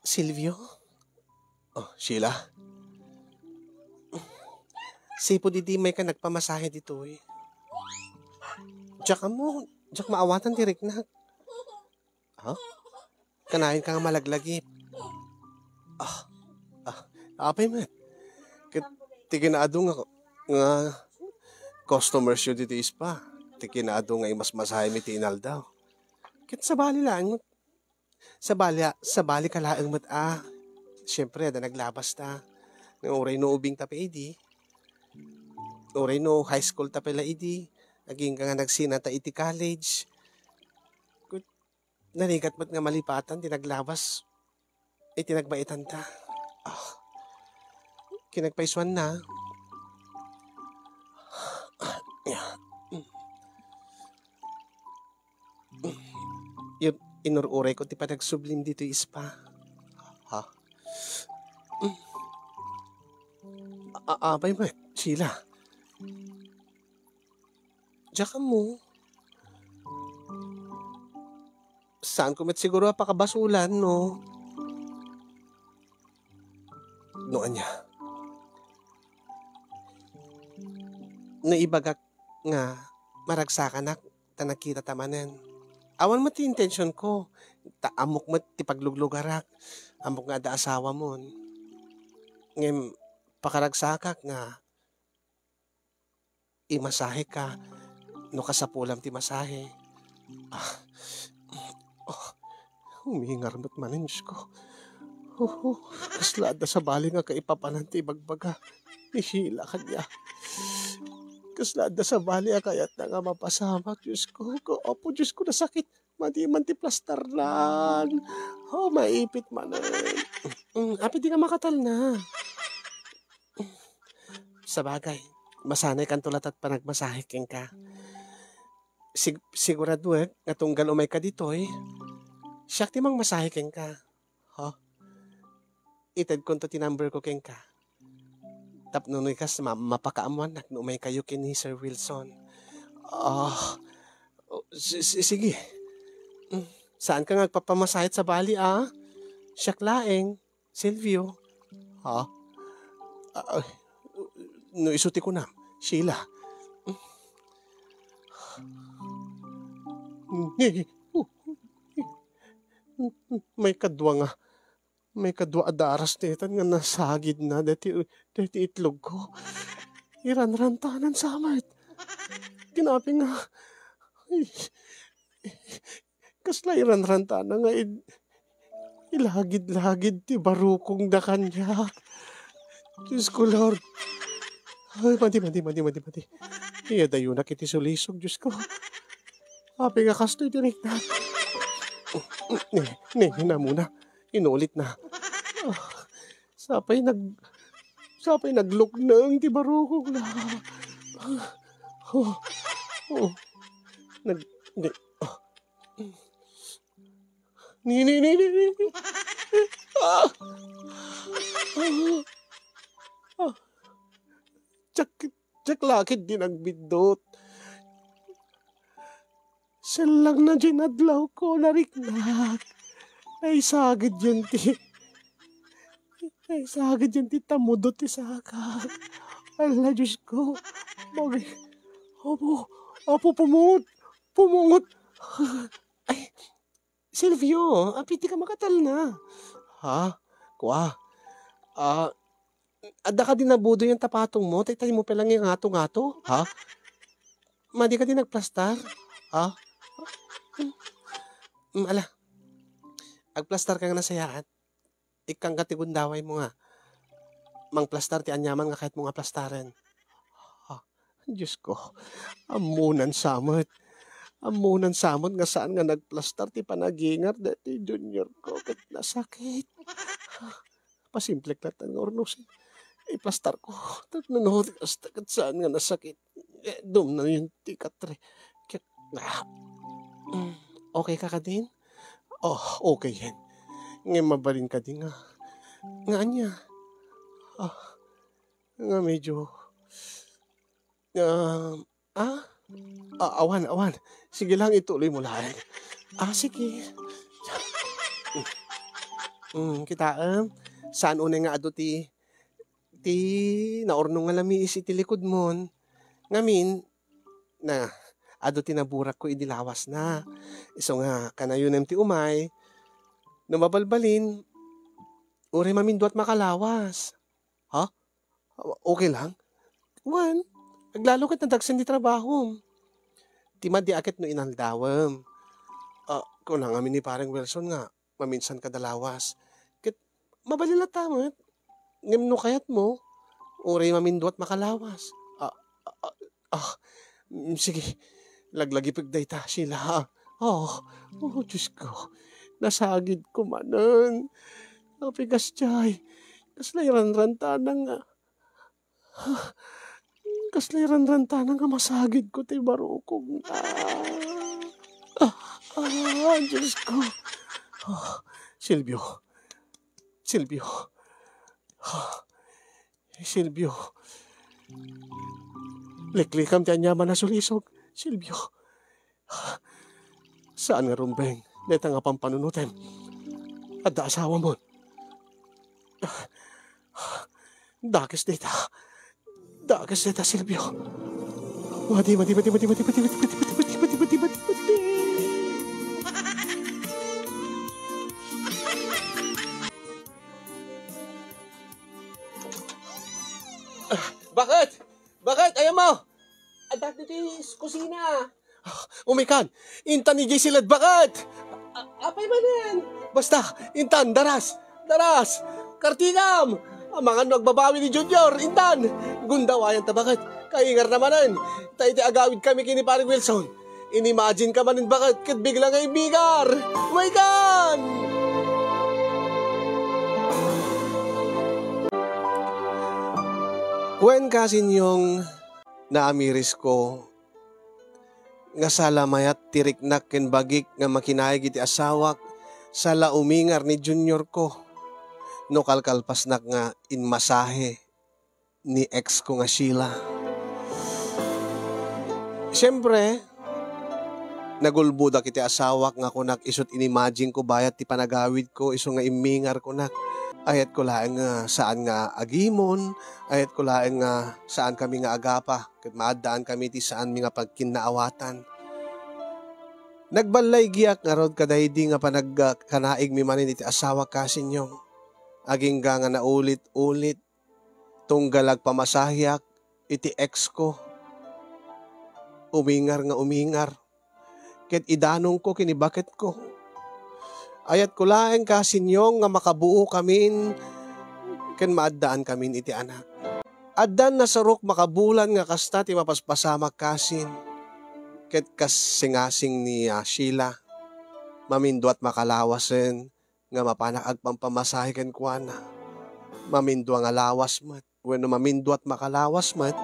Silvio? Oh, Sheila? Sipud idi mayka nagpamasahe ditoy. Diak ammo, diak maawatan ti riknak. Ha? Kanayon ka nga malaglagip. Ah, ah, apay met? Ket ti kinaadu nga, nga customers yo ditoy spa, ti kinaadu nga imasmasahem iti inaldaw. Ket sabali laeng met. Sabali, sabali ka laeng met a. Siyempre, adda naglabas ta. Nga uray no ubing ta pay idi. Uray no high school ta pay la idi. Agingga nga nagsina ta iti college. Narigat met nga malipatan ti naglabas iti nagbaetanta. Ah, kinagpaisuanna. Yun, inur-urayko ti panagsublim ditoy spa. Ha? A-, apay met, Sheila? Diak ammo. Saanko met siguro a pakabasulan, no? No ania? No ibagak nga maragsakanak ta nagkita ta manen. Awan met ti intentionko, ta ammok met ti pagluglugarak, ammok nga adda asawamon. Ngem pakaragsakak nga imasaheka no kasapulam ti masahe. Ah. Oh, umingar met manen, Diyos ko. Oh, oh, kasla adda sabali nga kaipapanan ti ibagbaga ni Sheila kaniak. Kasla adda sabali a kayatna nga mapasamak, Diyos ko. Ko, Apo Diyos ko, nasakit. Madi man ti plastarnan. Oh, maipit manen. Mm, apay di nga makatalna? Sabagay, masanay kanto latta panagmasahe kenka. Sig-, siguraduek nga tunggal umayka ditoy, Siak ti mangmasahe kenka. Ha? Itedkonto ti number ko kenka. Tapno no ikas, ma-, mapakaammoannak no umaykayo ken ni Sir Wilson. Ah, oh, si-, si-, sige. Mm, saanka nga agpapamasahe sabali, ah? Siak laeng, Silvio. Ha? Ah, no isu ti kunam, Sheila. Mm. Maikadua nga, maikadua a daras daytan nga nasagidna daytoy, daytoy itlogko. Iranrantanan sa met. Ken apay nga, ay, kasla iranrantanan nga id-, ilagid-lagid ti barukongda kaniak. Diyos ko, Lord. Ay, madi, madi, madi, madi, madi. Iyadayonak iti sulisog, Diyos ko. Apay nga kastoy ti riknak. Ne, ne, hinamuna. Inulit na. Ah, sapay nag-, sapay naglukneng ti barukongna. Oh, oh. Nag-, ne, ah. Ni, ni, ni, ni, ni. Ah! Ah! Ah! Diak, diak la ketdi nagbiddut. Sellang na diay adlawko, nariknak. Naisagidyan ti, naisagidyan ti tamudot ti sakak. Ala, Diyos ko. Mag-, Apo, Apo, pumungot. Pumungot. Ay, Silvio, apay ti ka makatalna? Ha? Kua? Ah, adda kadi nabudoy a patongmo, tay, tay mo pay la nga ingato-ngato? Ha? Madi kadi nagplastar? Ha? Mm, ala. Agplastarka nga nasayaat. Ikkangka ti gundawaymo nga mangplastar ti aniaman nga kayatmo nga plastaren. Ah, Diyos ko, ammonan sa met. Ammonan sa met nga saan nga nagplastar ti panagingar daytoy junior ko ket nasakit. Pasimplek latta nga urnosen. Iplastarko. Tapno no, hasta ket saan nga nasakit. Eh, dumnayon ti katre. Ket, ah, mm, okay ka kadin? Oh, okay yan. Ngay mabalin kadi nga. Nga ania? Ah, nga medyo, ah, ah? Ah, awan, awan. Sige lang, ituloy mo laeng. Ah, sige. Mm, kitaem, saan unay nga adu ti, ti naurnong nga lamiis iti likudmon. Ngamin, na, adu ti naburakko idi lawasna. Isu nga, kanayonem ti umay, no mabalbalin, uray mamindua ti makalawas. Ha? Okay lang? Wen, aglalo ket nadagsen ti trabahom. Ti madi a ket no inaldawem. Ah, kuna ngamin ni Pareng Wilson nga, maminsan kada lawas. Ket, mabalin latta met. Ngem no kayatmo, uray mamindua ti makalawas. Ah, ah, ah, ah, mm, sige. Laglagipek dayta, Sheila, ha? Oh, oh, Diyos ko. Nasagidko manen. Apay kasdiay. Kasla iranrantanan nga. Kasla iranrantanan nga masagidko ti barukong. Ah, ah, ah, Diyos ko. Ah, Silvio. Silvio. Ah, Silvio. Liklikam ti aniaman a sulisog. Silvio. Saan nga rumbeng dayta nga pampanunotem? Adda asawamon. Dakes dayta. Dakes dayta, Silvio. Madi, madi, madi. Ah, bakit? Bakit? Ayaw mo? Adda ditoy kusina. Ah, umikan, intan idiay siled, bakit? A-, apay manen? Basta, intan, daras, daras. Kartikam! Amangan no agbabawi ni Junior, intan. Gundawayanta, bakit? Kaingarna manen. Ta iti agawidkami ken ni Pare Wilson, inimagine ka manen, bakit? Ket bigla nga imbigar. Umaykan! Kuenka, Sinyong, naamirisko, nga sala mayat ti riknak ken bagik nga makinaig iti asawak, Sa la umingar ni junior ko no kalkalpasnak nga inmasahe ni ex ko nga Sheila. Siyempre, nagulbodak iti asawak nga kunak isu't inimagine ko bayat ti panagawid ko isu nga immingar kunak. Ayat ko laeng nga saan nga agimon, ayat ko laeng nga saan kami nga agapa, ket maaddaan kami ti saan mi nga pagkinnaawatan. Nagballaygiak ngarud kadaydi nga panagkanaigmi manen iti asawak, kasinyong. Agingga nga naulit-ulit, tunggal agpamasahiak iti ex ko. Umingar nga umingar. Ket idanongko ken ibaketko. Ayatko laeng, kasinyong, nga makabuokamin ken maaddaankamin iti anak. Addan nasurok makabulan nga kasta ti mapaspasamak, kasin. Ket kas singasing ni, ah, Sheila, maminduat makalawasen nga mapanak agpampamasahe kenkuana. Mamindua nga lawas met, wenno maminduat makalawas met,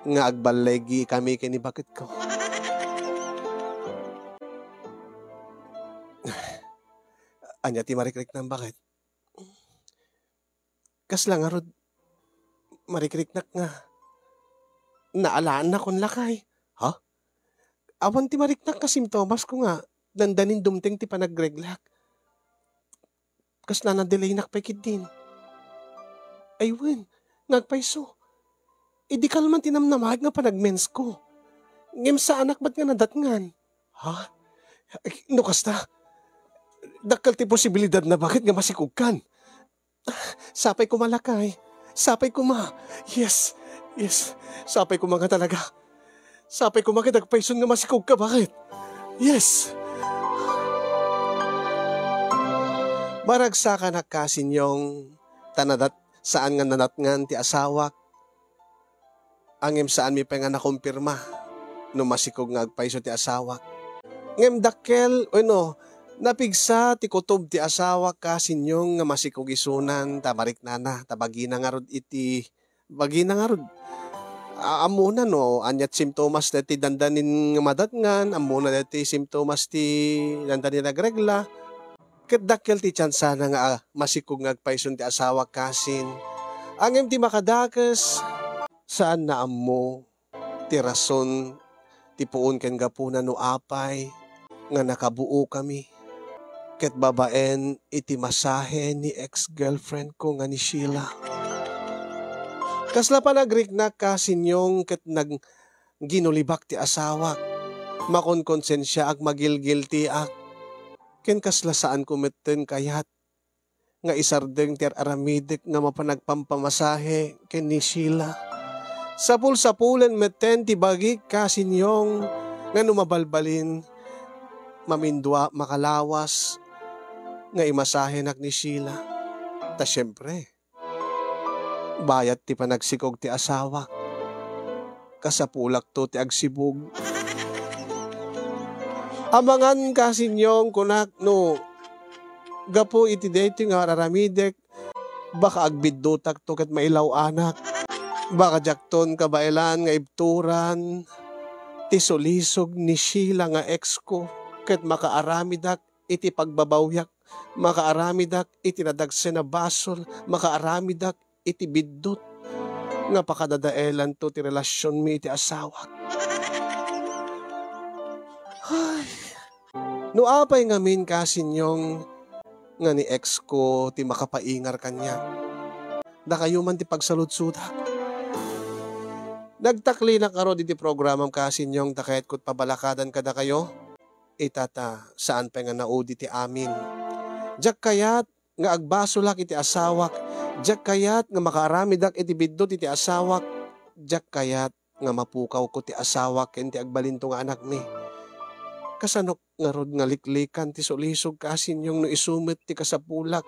nga agballaygi kami ken ni baketko. Ania ti marikriknam, baket? Kasla ngarud, marikriknak nga naalannakon lakay. Ha? Awan ti mariknak nga simptomas ko nga dandanin dumteng ti panagreglak. Kasla na-delaynak pay ketdin. Ay wen, nga agpayso. Idi kalman ti namnamaek nga panagmens ko. Ngem saanak met nga nadatngan. Ha? Ay, no kasta, dakkel ti posibilidad na baket nga masikogkan. Sapay koma, lakay. Sapay koma. Yes. Yes. Sapay koma nga talaga. Sapay koma nga agpayson nga masikogka, baket? Yes. Maragsakanak, kasinyong, ta nadat-, saan nga nadatngan ti asawak. Ngem saanmi pay nga nakumpirma no masikog nga agpayso ti asawak. Ngem dakkel, wenno, napigsa ti kutob ti asawak, kasinyong, nga masikog isunan ta mariknana, ta bagina ngarud iti, bagina ngarud. A-, ammona no aniat simptomas daytoy dandanin nga madatngan, ammona daytoy simptomas ti dandanin nagregla. Ket dakkel ti tiansana nga, ah, masikog nga agpayson ti asawak, kasin. Ngem ti makadakes, saanna ammo ti rason ti puon ken gapuna no apay nga nakabuokami ket babaen iti masahe ni ex-girlfriend ko nga ni Sheila. Kasla panagriknak, kasinyong, ket nagginulibak ti asawak. Makonkonsensiaak, magilgiltiak. Ken kasla saanko metten kayat nga isardeng ti ar-aramidek nga mapan agpampamasahe ken ni Sheila. Sapul-sapulen metten ti bagik, kasinyong, nga no mabalbalin, mamindua makalawas nga imasahenak ni Sheila. Ta siempre, bayat ti panagsikog ti asawak. Kasapulakto ti agsibug. Amangan, kasinyong, kunak, no gapu iti daytoy nga ar-aramidek, baka agbiddutakto ket mailaw-anak. Baka diakton kabaelan nga ibturan ti sulisog ni Sheila nga ex ko ket makaaramidak iti pagbabawyak, makaaramidak iti nadagsen a basol, makaaramidak iti biddut nga pakadadaelanto ti relasionmi iti asawak. Ay. No apay ngamin, kasinyong, nga ni ex ko ti makapaingar kaniak, dakayo man ti pagsaludsodak. Nagtaklinak ngarud iti programam, kasinyong, ta kayatko ti pabalakadan kadakayo. Ita ta, saan pay nga naudi ti amin. Diak kayat nga agbasolak iti asawak. Diak kayat nga makaaramidak iti biddut iti asawak. Diak kayat nga mapukawko ti asawak ken ti agbalinto nga anakmi. Kasano ngarud nga liklikan ti sulisog, kasinyong, no isu met ti kasapulak?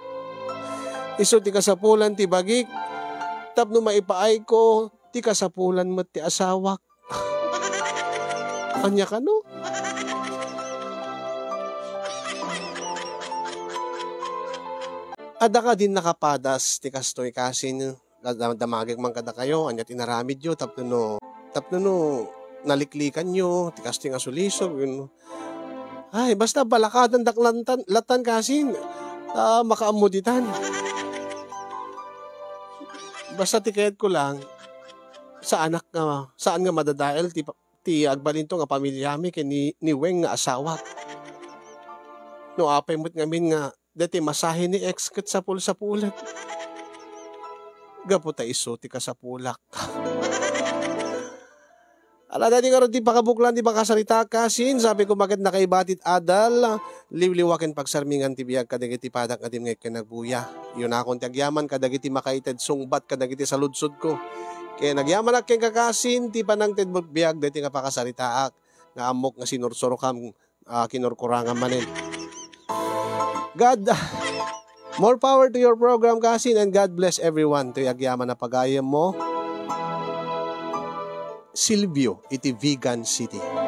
Isu ti kasapulan ti bagik tapno maipaayko ti kasapulan met ti asawak. Ania kano? Adda kadin nakapadas ti kastoy, kasin, da-, da-, damagek man kadakayo, ania ti inaramidyo tapno no, tapno no naliklikanyo ti kastoy nga sulisog, yun. Ay, basta balakadandak lantan, latan kasin. Ah, makaammo ditan. Basta ti kayatko lang, saanak nga, saan nga madadael ti pa-, ti agbalinto nga pamilyami ken ni, ni Weng nga asawak. No apay met ngamin nga deti masahe ni ex ket sapul-sapulet. Gapu ta isu ti kasapulak. Ala, daydi ngarud ti pakabuklan ti pakasarita, kasin, sabi ko, maket nakaiba ti adal, liwliwa ken pagsarmingan ti biag kadagiti padak nga dimngeg ken nagbuya. Iyunakon ti agyaman kadagiti makaited sungbat kadagiti saludsodko. Ken agyamanak kenka, kasin, ti panangted biag daytoy nga pakasaritaak nga ammok nga sinursurokam, ah, kinurkurangam manen. God, more power to your program, kasin, and God bless everyone. Toy agyaman a pagayemmo, Silvio, iti Vigan City.